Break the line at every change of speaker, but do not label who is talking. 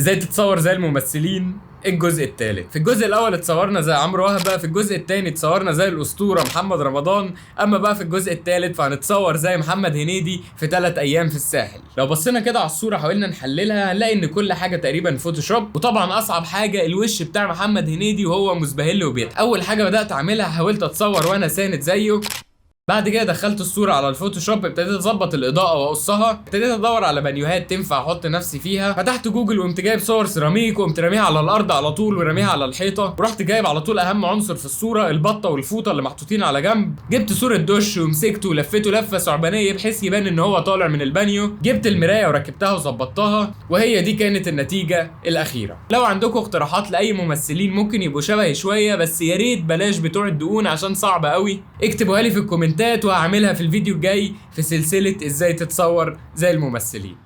ازاي تتصور زي الممثلين؟ الجزء الثالث. في الجزء الاول اتصورنا زي عمرو وهبه، في الجزء الثاني اتصورنا زي الاسطورة محمد رمضان، اما بقى في الجزء الثالث فهنتصور زي محمد هنيدي في 3 ايام في الساحل. لو بصينا كده على الصورة حاولنا نحللها هنلاقي ان كل حاجة تقريبا فوتوشوب، وطبعا اصعب حاجة الوش بتاع محمد هنيدي وهو مزبهل وبيضحك. اول حاجة بدات اعملها حاولت اتصور وانا ساند زيه، بعد كده دخلت الصورة على الفوتوشوب، ابتديت اظبط الاضاءة واقصها، ابتديت ادور على بانيوهات تنفع احط نفسي فيها، فتحت جوجل وقمت جايب صور سيراميك وقمت راميها على الارض على طول وراميها على الحيطة، ورحت جايب على طول اهم عنصر في الصورة البطة والفوطة اللي محطوطين على جنب، جبت صورة دش ومسكته ولفيته لفة ثعبانية بحيث يبان ان هو طالع من البانيو، جبت المراية وركبتها وظبطتها، وهي دي كانت النتيجة الأخيرة. لو عندكم اقتراحات لأي ممثلين ممكن يبقوا شبهي شوية، بس يا ريت بلاش بتوع الدقون عشان صعب قوي، اكتبوها لي في الكومنتات وهعملها في الفيديو الجاي في سلسلة ازاي تتصور زي الممثلين.